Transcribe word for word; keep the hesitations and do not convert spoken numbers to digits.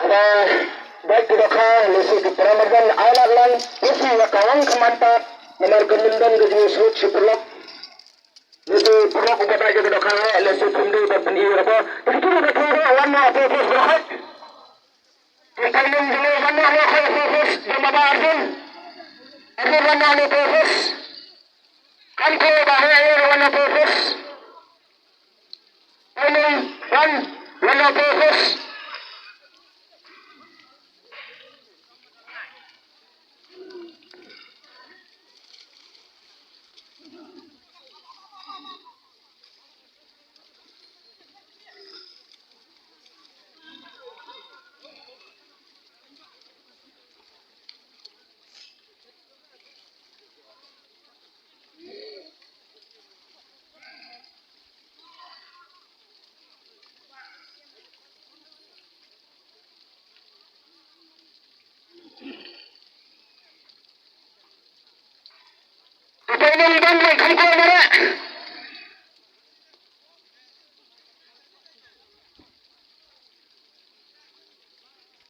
Ba, baik ke dokha, lesi ke peramardan alat lang, lesi ya kawang kemanta, namar kemendan ke jenis rut si pulak. Lesi pulak ubat aja ke dokha, lesi kundi ba peni apa. Itu ke dokha, wan na apa apa berhak. Tentang jenis wan na apa apa, jama ba Arjun. Arjun wan na apa apa. Kan ko ba hai wan na apa apa. Only one, one of those. Ito yung bang may kangkong na.